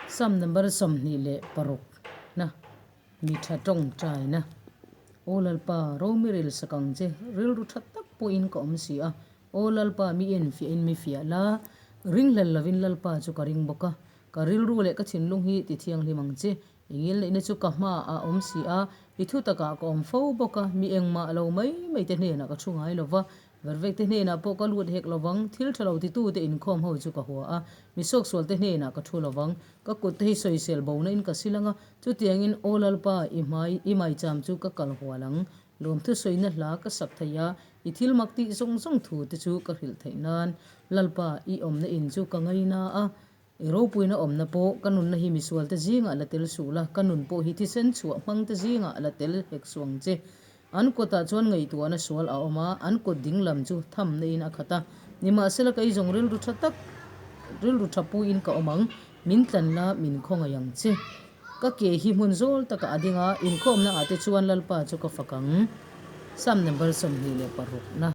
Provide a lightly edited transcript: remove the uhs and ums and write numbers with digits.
Sam number 26 na mi tha tawngtaina. Aw Lalpa, Romi ril sak ang che, rilru tha tak pawhin ka awm si a. Aw Lalpa, mi enfiahin mi fiah la, ringhlel lovin Lalpa chu ka ring bawk a. Ka rilru leh ka thinlung hi ti thianghlim ang che, I ngilneihna chu ka hmaah a awm si a, i thu takah ka awm fo bawk a, mi engmah lo mai mai te hnenah ka thu ngai lo va, vervek te hnenah pawh ka lut hek lo vang, thil tha lo titute inkhawm ho chu ka hua a, mi suaksual te hnenah ka thu lo vang, ka kut te hi sawisel bona in ka sil ang a, chutiangin Aw Lalpa, i hmai, i maicham chu ka kal hual ang, lawmthu sawina hla ka sak thei a, i thil mak tih zawng zawng thu te chu ka hrilh theih nan, Lalpa, i awmna in chu ka ngaina a. I ropuina awmna pawh ka nunna hi misualte zingah la tel suh la, ka nun pawh hi thisen chhuah hmangte zingah la tel hek suh ang che. An kutah chuan ngaihtuahna sual a awm a, an kut ding lam chu thamna in a khat a. Nimahsela kei zawng rilru tha tak, rilru tha puiin ka awm ang, min tlan la, min khawngaih ang che. Ka ke hi hmun zawl takah a ding a, inkhawmna ah te chuan Lalpa chu ka fak ang. Psalm number 26 na.